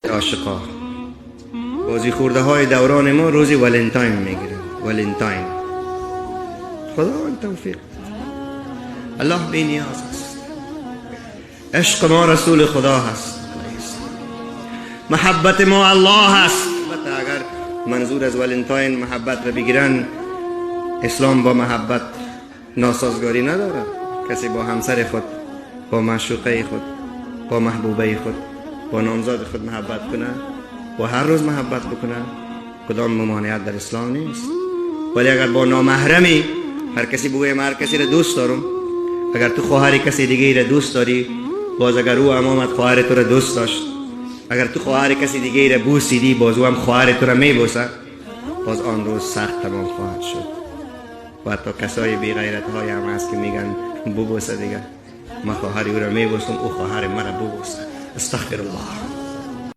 عاشقا بازی خورده های دوران ما روزی ولنتاین میگیرن. ولنتاین خداوند توفیق. الله بی نیاز است. عشق ما رسول خدا هست، محبت ما الله هست. اگر منظور از ولنتاین محبت را بگیرن، اسلام با محبت ناسازگاری ندارد. کسی با همسر خود، با معشوقه خود، با محبوبه خود، با نامزاد خود محبت کنه و هر روز محبت بکنه، کدام ممانعت در اسلام نیست. ولی اگر با نامحرمی، هر کسی بگویه من هر کسی را دوست دارم، اگر تو خواهر کسی دیگه را دوست داری، باز اگر او امامت خواهر تو را دوست داشت، اگر تو خواهر کسی دیگه را بوسیدی، باز او هم خواهر تو را میبوسه، باز آن روز سخت تمام خواهد شد. و حتی کسای بی غیرت های هم هست که میگن ببوسه دیگه، من خواهر او را میبوسم، او خواهر مرا ببوسه. استغفر الله.